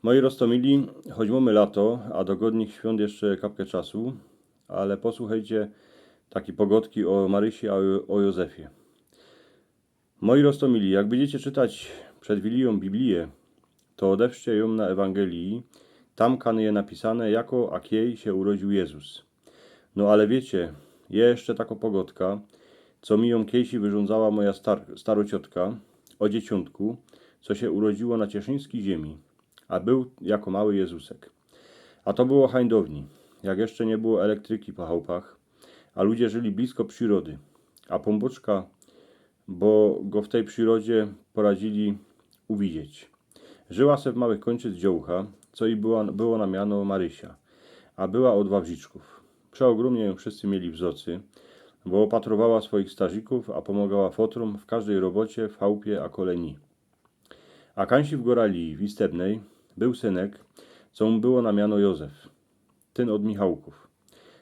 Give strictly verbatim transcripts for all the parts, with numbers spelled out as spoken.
Moi roztomili, choć mōmy lato, a do godnych świōnt jeszcze kapkã czasu, ale posłuchejcie taki pogodki ô Marysi, a ô, ô Józefie. Moi roztomili, jak bydziecie czytać przed Wilijōm Biblijã, to ôdewszcie jōm na Ewangelii, tam kany je napisane, jako a kiej sie urodziōł Jezus. No ale wiycie, je jeszcze takŏ pogodka, co mi jōm kiejsi wyrządzała moja star-, starŏ ciotka, ô dzieciōntku, co sie urodziło na cieszyńskij ziymie, a bōł jako mały Jezusek. A to było hań dŏwni, jak jeszcze niy było elektryki po chałpach, a ludzie żyli blisko przirody, a Pōnbōczka, bo go w tyj przyrodzie poradzili uwidzieć. Żyła se w Małych Kōńczyc dziołcha, co i była, było na miano Marysia, a była ôd Wawrziczkōw. Przeôgrōmnie jōm wszyscy mieli w zŏcy, bo ôpatrowała swoich starzikōw, a pōmŏgała fotrōm w kożdyj robocie w chałpie a kole nij. A kańsi w gōrali, w Istebnyj, bōł synek, co mu było na miano Józef. Tyn ôd Michałkōw.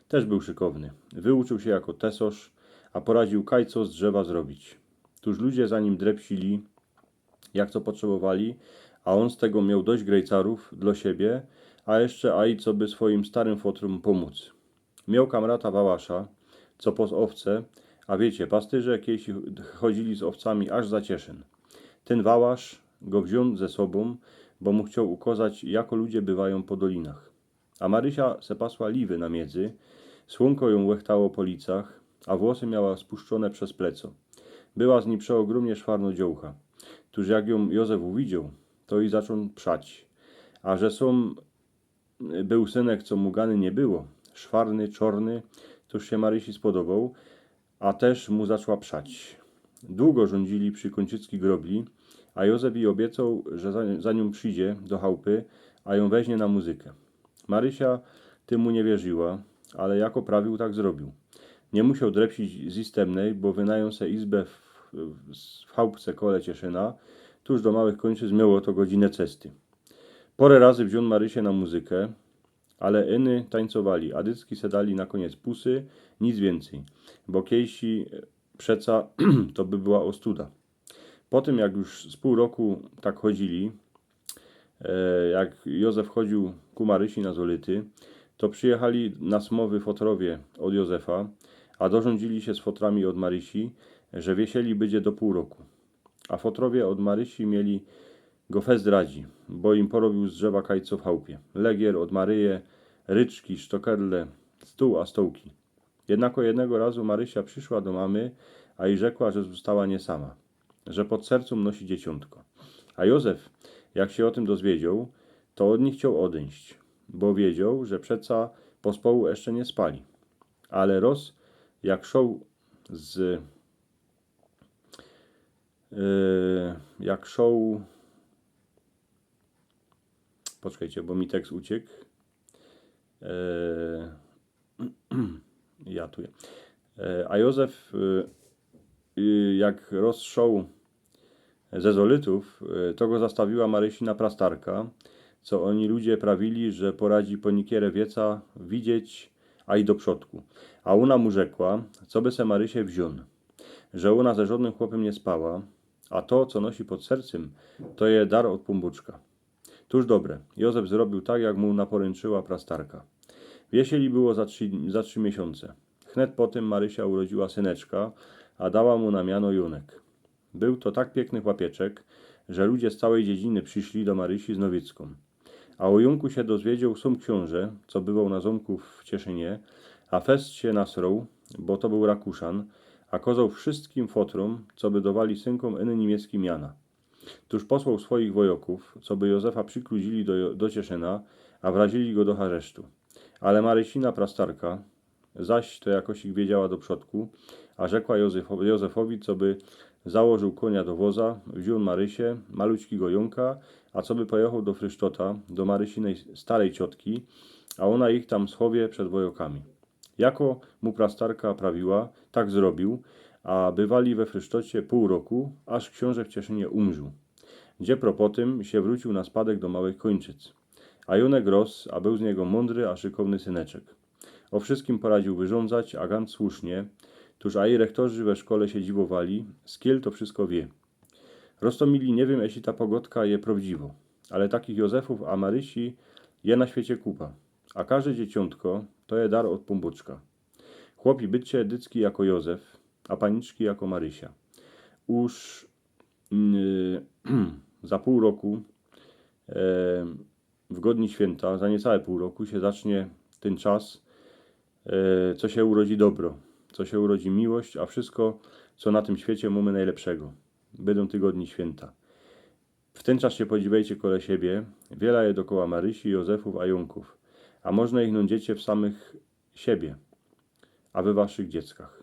Tyż bōł szykowny. Wyuczōł sie jako tesŏrz, a poradziōł kaj co z drzewa zrobić. Tōż ludzie za nim drepsili, jak co potrzebowali, a ôn z tego mioł dość grejcarōw dlŏ siebie, a jeszcze aj co by swojim starym fotrōm pōmōc. Mioł kamrata wałasza, co pos ôwce, a wiycie, pastyrze kiejsi chodzili z ôwcami aż za Cieszyn. Tyn wałasz go wziōn ze sobōm, bo mu chcioł ukŏzać, jako ludzie bywajōm po dolinach. A Marysia se pasła liwy na miedzy, słōnko jōm łechtało po licach, a włosy miała spuszczōne bez pleco. Była z nij przeôgrōmnie szwarno dziołcha. Tōż jak jōm Józef uwidzioł, to i zaczōn przać. A że sōm bōł synek, co mu gany niy było, szwarny, czŏrny, tōż sie Marysi spodoboł, a tyż mu zaczła przać. Dugo żōndzili przi Kōńczyckij grobli, a Józef i ôbiecoł, że za, za niōm przidzie do chałpy, a jōm weźnie na muzyka. Marysia tymu niy wierziła, ale jako prawiōł, tak zrobiōł. Niy musioł drepsić z Istebnyj, bo wynajōm se izbã w, w, w chałpce kole Cieszyna, tōż do Małych Kōńczyc mioło to godzinã cesty. Pŏrã razy wziōn Marysiã na muzyka, ale iny tańcowali, a dycki se dali na kōniec pusy, nic wiyncyj, bo kiejsi przeca to by była ôstuda. Po tym, jak już z pōł roku tak chodzili, e, jak Józef chodziył ku Marysi na Zolyty, to przijechali na smowy fotrowie ôd Józefa, a dorzōndzili sie z fotrami ôd Marysi, że wiesieli bydzie do pōł roku. A fotrowie ôd Marysi mieli go fest radzi, bo im porobiył z drzewa kaj co w chałpie. Legier ôd Maryje, ryczki, sztokerle, stōł a stołki. Jednako jednego razu Marysia prziszła do mamy, a i rzekła, że została niy sama, że pod sercōm nosi dzieciōntko. A Józef, jak sie ô tym dozwiedzioł, to ôd nich chcioł ôdyńść, bo wiedzioł, że przeca pospołu jeszcze niy spali. Ale roz, jak szoł z, e, jak szoł, poczekejcie, bo mi tekst uciekł. E, ja tu je. E, a Józef, e, e, jak roz szoł ze Zolytōw, e, to go zastawiła Marysina prastarka, co ô nij ludzie prawili, że poradzi po nikiere wieca widzieć, a i do przodku. A ôna mu rzekła, co by se Marysie wziōn, że ôna ze żodnym chopym niy spała, a to, co nosi pod sercym, to je dar ôd Pōnbōczka. Tōż dobre, Józef zrobiōł tak, jak mu naporynczyła prastarka. Wiesieli było za trzi, za trzi miesiōnce. Chnet po tym Marysia urodziyła syneczka, a dała mu na miano Jónek. Bōł to tak piykny chłapieczek, że ludzie z cołkij dziedziny prziszli do Marysi z nowickōm. A ô Jónku sie dozwiedzioł sōm ksiōnże, co bywoł na zōmku w Cieszynie, a fest sie nasroł, bo to bōł rakuszan, a kozoł wszyskim fotrōm, co by dowali synkōm iny niymiecki miana. Tōż posłoł swoich wojokōw, co by Józefa przikludzili do, do Cieszyna, a wrazili go do haresztu. Ale Marysina prastarka zaś to jakosik wiedziała do przodku, a rzekła Józefo, Józefowi, co by założōł konia do woza, wziōn Marysiã, malućkigo Jónka, a co by pojechoł do Frysztota, do Marysinyj starej ciotki, a ôna ich tam schowie przed wojokami. Jako mu prastarka prawiła, tak zrobiōł, a bywali we Frysztocie pōł roku, aż ksiōnże w Cieszynie umrzōł. Dziepro po tym sie wrōciył na spadek do Małych Kōńczyc. A Jónek rōs, a bōł z niego mōndry a szykowny syneczek. Ô wszyskim poradziōł wyrządzać, a gant słusznie, tōż a i rechtorzi we szkole sie dziwowali, skil to wszysko wiy. Roztomili, niy wiym, jeśli ta pogodka je prowdziwo, ale takich Józefōw a Marysi je na świecie kupa. A kożde dzieciōntko to je dar ôd Pōnbōczka. Chłopi bycie dycki jako Józef, a paniczki jako Marysia. Już yy, za pōł roku e, w godni świynta, za niecałe pōł roku sie zacznie tyn czas, e, co sie urodzi dobro, co sie urodzi miłość, a wszystko, co na tym świecie mōmy nojlepszego. Bydōm te godni świynta. W tyn czas sie podziwiejcie kole siebie. Wiela je dokoła Marysi, Józefōw, a Jónkōw. A można ich nōńdziecie w samych siebie, a we waszych dzieckach.